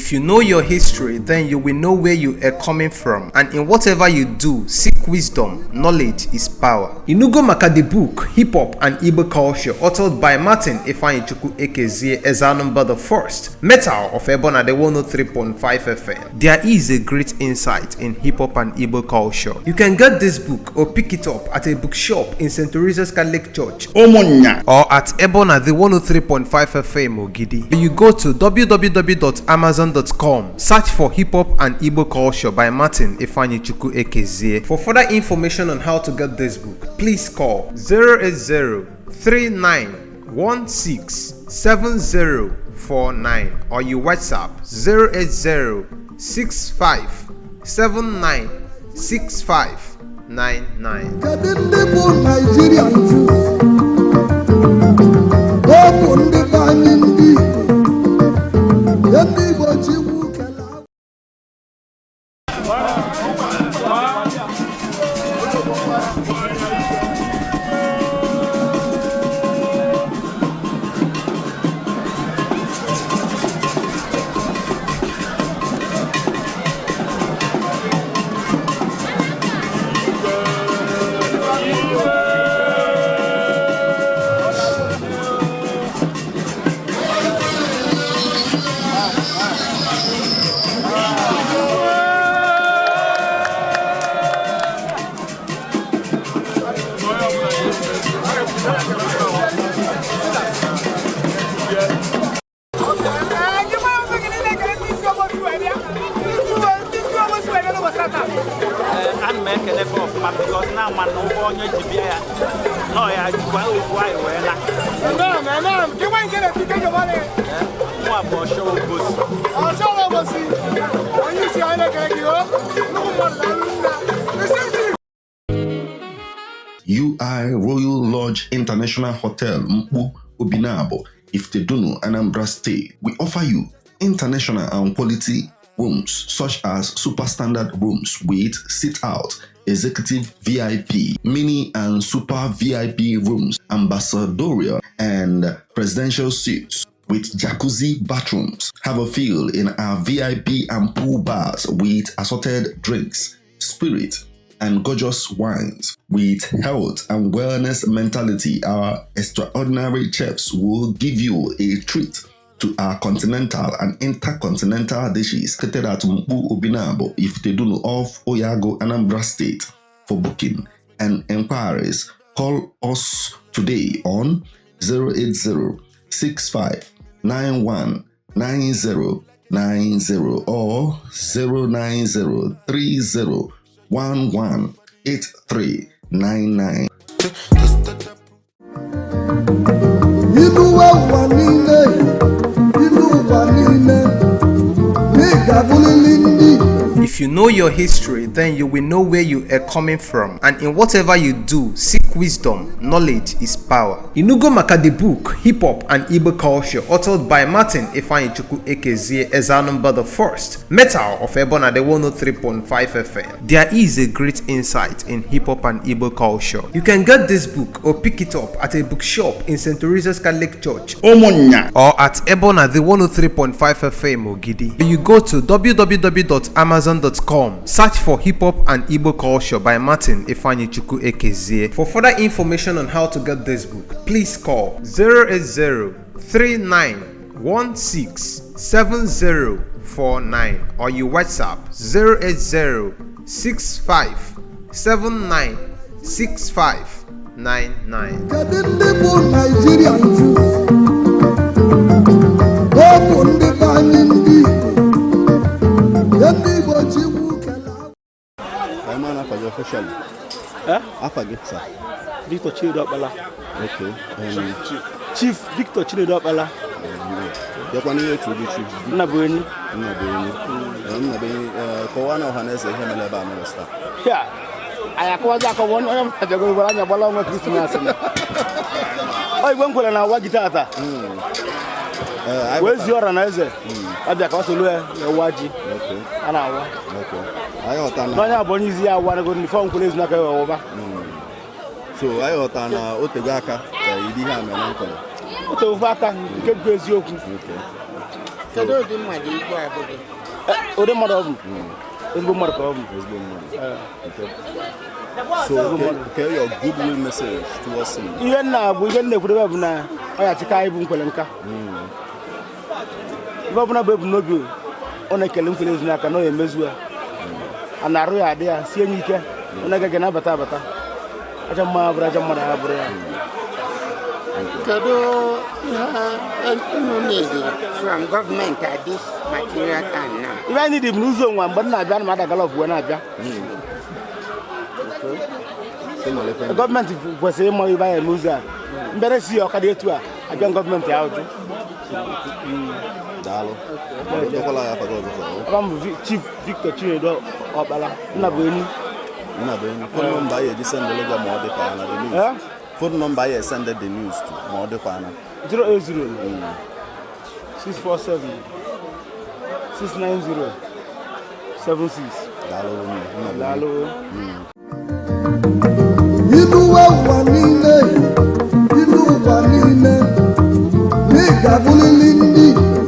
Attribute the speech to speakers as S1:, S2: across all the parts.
S1: If you know your history, then you will know where you are coming from, and in whatever you do, seek wisdom. Knowledge is power. Inugo maka the book Hip Hop and Igbo Culture, authored by Martin Ifeanyichukwu Ekezie Ezanumba the First, Metal of Ebona the 103.5 FM. There is a great insight in hip hop and Igbo culture. You can get this book or pick it up at a bookshop in St. Teresa's Catholic Church, Omonya, or at Ebona the 103.5 FM Ogidi. You go to www.amazon.com, search for Hip Hop and Igbo Culture by Martin Ifeanyichukwu Ekezie. For further information on how to get this book, please call 080-3916-7049 or you WhatsApp 080-6579-6599.
S2: Because now man no born yet to be here. No, I why you want get a ticket of money? What for show bus? I'll show bus. When you see I like
S3: UI Royal Lodge International Hotel, Mpu Obinabo, Ifitedunu, Anambra State. We offer you international and quality rooms such as super standard rooms with sit out, executive VIP, mini and super VIP rooms, ambassadorial and presidential suites with jacuzzi bathrooms. Have a feel in our VIP and pool bars with assorted drinks, spirit and gorgeous wines. With health and wellness mentality, our extraordinary chefs will give you a treat to our continental and intercontinental dishes catered at Mpu Obinabo, Ifitedunu of Oyago, Anambra State. For booking and inquiries, call us today on 080-6591-9090 or 090-3011-8399.
S1: If you know your history, then you will know where you are coming from, and in whatever you do, seek wisdom. Knowledge is power. Inugo maka the book Hip Hop and Igbo Culture, authored by Martin Ifeanyichukwu Ekezie Ezanumba the First, Metal of Ebona the 103.5 FM. There is a great insight in hip hop and Igbo culture. You can get this book or pick it up at a bookshop in St. Teresa's Catholic Church, Omonya, or at Ebona the 103.5 FM Ogidi. You go to www.amazon.com, search for Hip Hop and Igbo Culture by Martin Ifeanyichukwu Ekezie. For further information on how to get this book, please call 080-3916-7049 or you WhatsApp
S3: Officially. I forget, sir.
S2: Victor Chidopala.
S3: Okay.
S2: Chief Victor Chidopala.
S3: You want to be chief?
S2: Nabuni.
S3: Kowana Hannes and Hemeleba Minister.
S2: Yeah. I was like one of the Bologna Christmas. I won't go and watch it. Where's your answer? I've got to Iwaji. Okay. An hour.
S3: Okay. I ought to
S2: Bonizia, one of the phone police knock over.
S3: So I ought to Otegaka, Idiham and Uncle.
S2: Otavaka, get Yoku.
S3: Okay.
S2: Kedu ụdị mmadụ Igwe abụghị? Ụdị mmadụ ọ bụ? Ezigbo mmadụ ka ọ bụ.
S4: So, okay, your goodwill message towards him.
S2: Ihe na-agwụ ihe na-ekwudobe bụ na ọ ya chịka anyị bụ Nkwelle nka. Ife ọbụla bụ ebumnobi ọ na-ekele Nkwelle Ezunanka na ọ emezu ya. A na-arụ ya adị ya sie nye ike ọ na-agaghị na-abata abata. Aja mma bụrụ aja mmadụ ha bụrụ ya.
S5: Kedu ihe need from government at this material time now?
S2: Ife anyị dị bụ n'ụzọ nwa mgbe m na-abịa na m ada galọp wee na-abịa. Gọọmenti kwesịrị ịma ibe anyị n'ụzọ a. Mbere si ọka dị etu a abịa gọọmenti ahụ jụ. Aba m bụ Chief Victor Chinedu Ọkpala nna bụ enyi.
S4: Phone number you send the logo more the news. Phone number you send the news to more the
S2: 080 647 690 76. Lalo.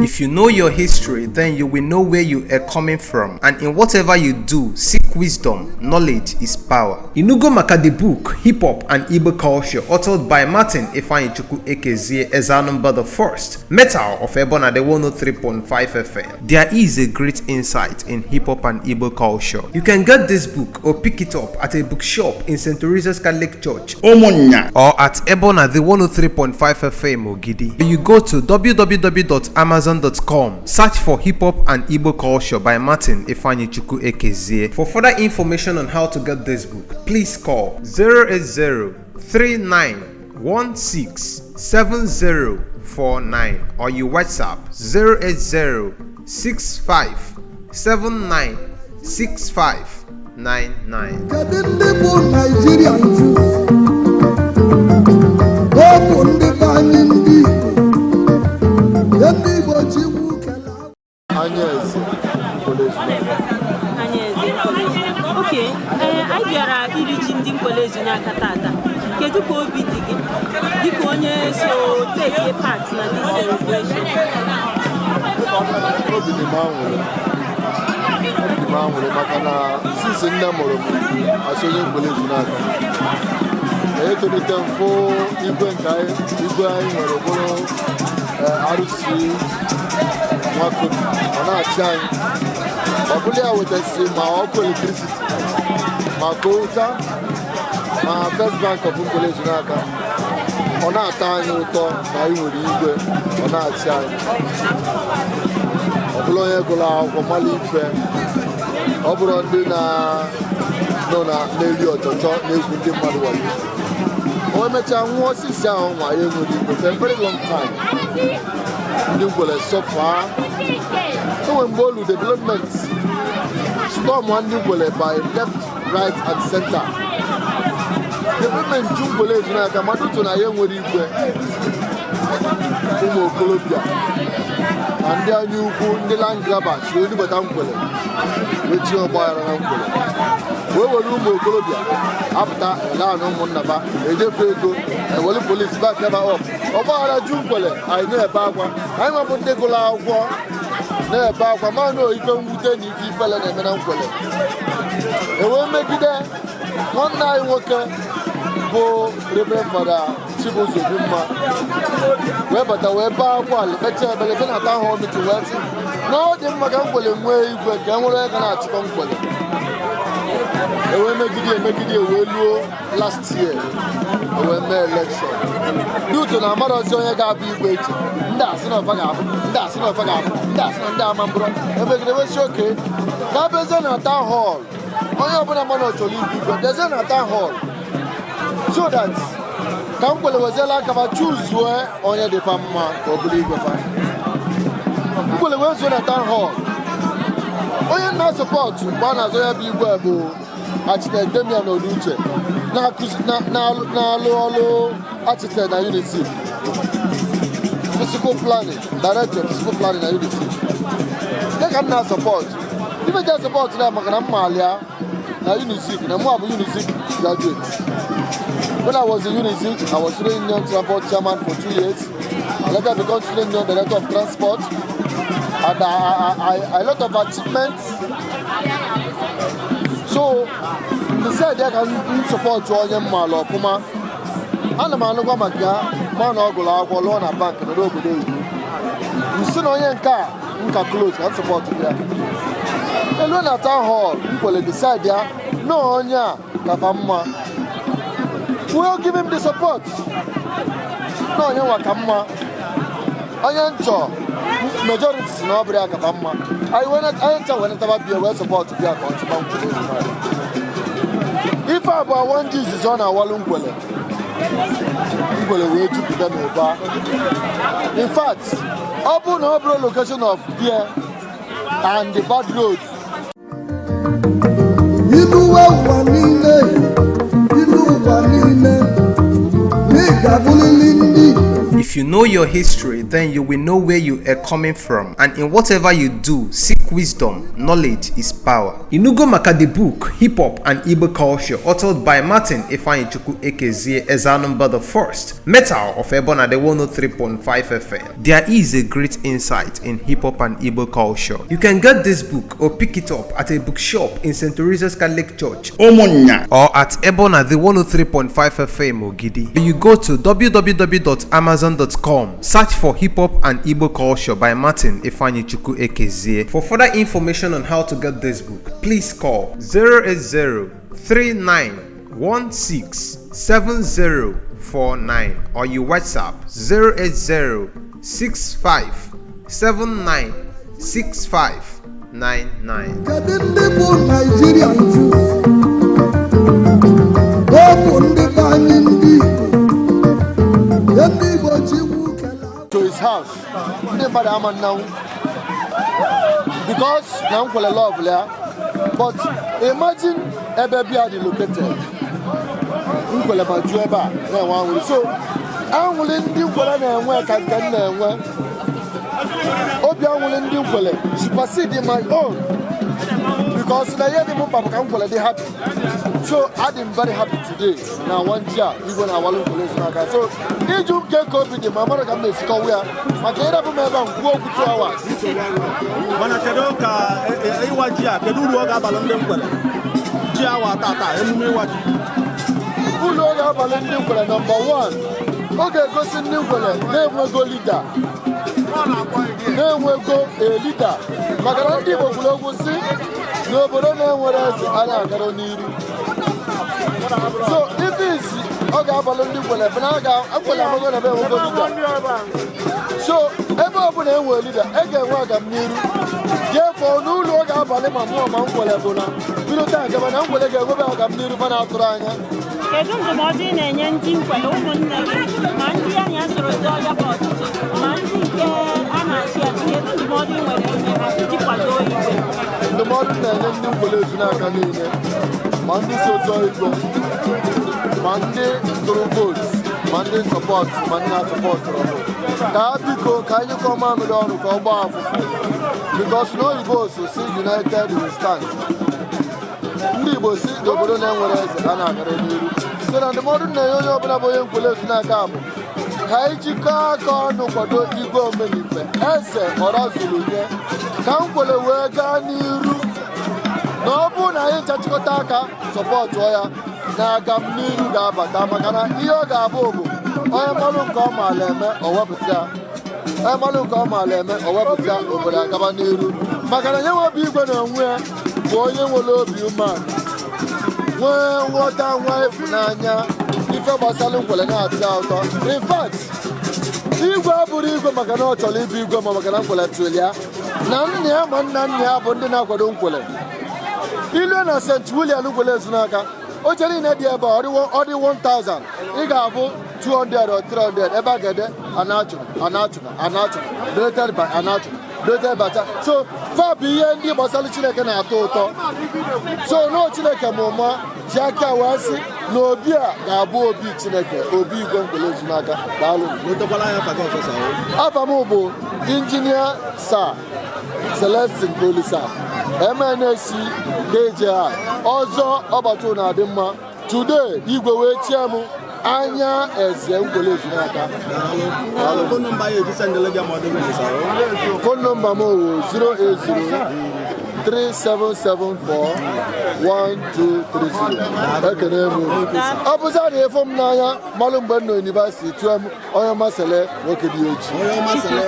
S1: If you know your history, then you will know where you are coming from, and in whatever you do, seek wisdom. Knowledge is power. Inugo maka the book Hip Hop and Igbo Culture, authored by Martin Ifeanyichukwu Ekezie Ezanumba the First, Metal of Ebona the 103.5 FM. There is a great insight in hip hop and Igbo culture. You can get this book or pick it up at a bookshop in St. Teresa's Catholic Church, Omonya, or at Ebona the 103.5 FM Ogidi. You go to www.amazon.com, search for Hip Hop and Igbo Culture by Martin Ifeanyichukwu Ekezie. For further information on how to get this book, please call 08039167049 or you WhatsApp 08065796599.
S6: Okay, I bịara iri ji ndị Nkwelle Ezunanka tata. Kedu ka obi dị gị? Dịka onye so take part na this celebration.
S7: Obi dị m anwụrụ maka na since nne mụrụ m asị onye Nkwelle Ezunanka. Etolite mfụ igwe anyị nwere bụrụ arụsị nwakụ ọ na-achị anyị. Ọ bụla ya wetasị ma ọkụ electricity ma kouta ma First Bank of Nkwelle Ezunanka. Ọ na-ata anyị ụtọ na anyị nwere igwe ọ na-achị anyị. Ọ bụla onye gụrụ akwụkwọ mara ife, ọ bụrụ ndị nọ na-eri ọchọchọ na-egwu ndị mmadụ wayo. O emechaa nwụọ osisi ahụ nwa ya enwere igwe for a very long time. Ndị Nkwelle suffer. So when Bolu development storm one Nkwelle by left, right, and center. Development Nkwelle Ezunanka matuto na ye nwere igwe. Ụmụ okolobịa na ndị anya ukwu ndị land grabbers wee dubata Nkwelle wee tinye ọgbaghara na Nkwelle. Wee were ụmụ okolobịa apụta ele anụ ụmụnna ba ejefe ego ewere polisi back ebe up. Ọgbaghara ju Nkwelle anyị na-ebe akwa. Anyị mabụ ndị gụrụ akwụkwọ na-ebe akwa mana ife mwute na ife ifele na-eme na Nkwelle. Ewee megide nwanne anyị nwoke bụ Reverend Fada Chibuzobimma wee bata wee baa akwa lepecha ebelebe na ata ahụ ọmịtụ wee sị na ọ dị mma ka Nkwelle nwee igwe ka e nwere ego na-achịkọ Nkwelle. Ewee megide wee luo last year ewee mee election. Ndị uto na amarọzi onye ga-abụ igwe echi. Ndị asị na ọfa ga-abụ, ndị asị na ọfa ga-abụ, ndị asị na ndị ama mbụrụ. Emegide wesi oke ka bezie na town hall. Onye ọbụla mana ọ chọrọ igwe igwe dezie na town hall so that ka Nkwelle weziela aka fa chuzuo onye dịfa mma ka ọ bụrụ igwe fa. Nkwelle wee zuo na town hall. Onye na-asọpọtụ mgbe a na-azọ ya bụ igwe bụ Architect Damian Oluche na-alụ ọrụ architect na Unity. Physical planning, director physical planning na Unity. Dịka m na-asọpọtụ. Ife ji asọpọtụ na maka na mmalịa na Unizik na mụ abụ Unizik graduate. When I was in Unizik, I was student union transport chairman for 2 years. I later became student union director of transport. and a lot of achievements. So, the said they can support Joya Malo Puma. And the man of Maga, Manogula, Walona Bank, and the road today. You see no young car, close and support here. And when at town hall, people decide there, no, yeah, Kafama. We'll give him the support. No, you want Kama. I am majority is not very Kafama. I enter when I be a support to be a contribution. If I buy one Jesus on our Walunkwelle, will to them over. In fact, open overall location of beer and the bad road.
S1: If you know your history, then you will know where you are coming from, and in whatever you do, seek wisdom. Knowledge is power. Inugo maka the book Hip Hop and Igbo Culture, authored by Martin Ifeanyichukwu Ekezie Ezanumba the First, Metal of Ebona the 103.5 FM. There is a great insight in hip hop and Igbo culture. You can get this book or pick it up at a bookshop in St. Teresa's Catholic Church, Omonya, or at Ebona the 103.5 FM Ogidi. You go to www.amazon.com, search for Hip Hop and Igbo Culture by Martin Ifeanyichukwu Ekezie. For further information on how to get this book, please call 080-3916-7049 or you WhatsApp 080-6579-6599.
S7: To his house, now because now for a love there. But imagine a baby are located. So I'm willing to do what I work and Obiora Anachuna supersede in my own because the year they happy. So I'm very happy today. Now 1 year, we going to Nkwelle Ezunanka. So if you get COVID, my mother can make sure we are. My daughter will never go to 2 hours.
S2: Manakedoka Iwaji kedu ruoga balonde Nkwelle. Jiawa tata Iwaji.
S7: Uloga balonde Nkwelle number 1. Okay, go see Nkwelle. Name go leader. Name go a leader. Magarandi bokulogo see. No, but don't know what else I need. So if it's okay, I'm going to be so ever open a world leader, again, what I'm new. Therefore, no longer have a mom, we don't think about I'm going to get over. I'm new for our trying.
S6: I don't know what in any team for no one. Mandy and answer a dog about Mandy and
S7: the modern Nkwelle Ezunanka Monday so Monday through votes, Monday support, Monday support. Can you come on with on because no Igbo so see united we stand. Igbo see the Obiora Anachuna. So that the modern Nkwelle Ezunanka Haijika Kano Kwado Igwe Omenife ORAZULUNYE Nkwelle wega niru n'ọbụ na anyị chachikọta aka support ya na-aga niru ga-abata maka na ihe ọ ga-abụ bụ onye mmalụ nke ọ maala eme owepụta obodo agaba n'iru maka na nyewe obi igwe na onwe ya bụ onye nwere obi umeala nwee nghọta nwa ịfụnanya ife gbasara Nkwelle na-atị ụtọ. In fact, Igwe abụrụ Igwe maka na ọ chọrọ ịbụ Igwe ma maka na Nkwelle tụrụ ya na nna ya ma nna ya bụ ndị na-akwado Nkwelle. Ilu na St. William Nkwelle Ezunanka o chere ine dị ebe ọ dị 1000 ị ga-abụ 200 or 300 ebe a ga-ede Anachuna donated by Anachuna. So fa bụ ihe ndị gbasara Chineke na-atọ ụtọ. So no Chineke ma ụma ji aka wee sị na obi a ga-abụ obi Chineke, obi Igwe Nkwelle Ezunanka. Daalụ. Afa m bụ Injinia Sir Celestin Polisa MNC KJI ọzọ ọbata na adị mma today Igwe wee chia m anya eze Nkwelle Ezunanka.
S4: Phone number here to send the leg more than
S7: Phone number mo 08037741230. Ekene mu. Abuza de from nanya malum Benno University tuam oyo masele wokedi oji.
S4: Oyo masele.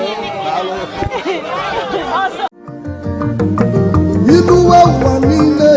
S8: Ilu wa nile.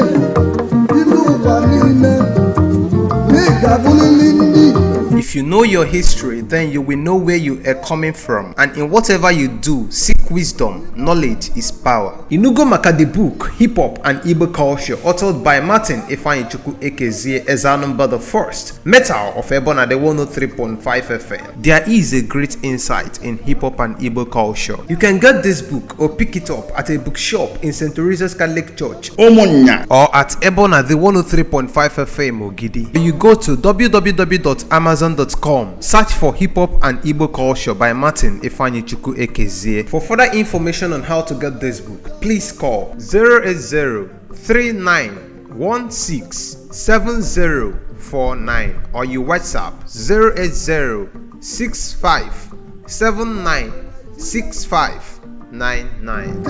S1: If you know your history, then you will know where you are coming from, and in whatever you do, seek wisdom. Knowledge is power. Inugo maka the book Hip Hop and Igbo Culture, authored by Martin Ifeanyichukwu Ekezie Ezanumba the First, Metal of Ebona the 103.5 FM. There is a great insight in hip hop and Igbo culture. You can get this book or pick it up at a bookshop in St. Teresa's Catholic Church, Omonya, or at Ebona the 103.5 FM Ogidi. You go to www.amazon.com, search for Hip Hop and Igbo Culture by Martin Ifeanyichukwu Ekezie. For further information on how to get this book, please call 08039167049 or you WhatsApp 08065796599.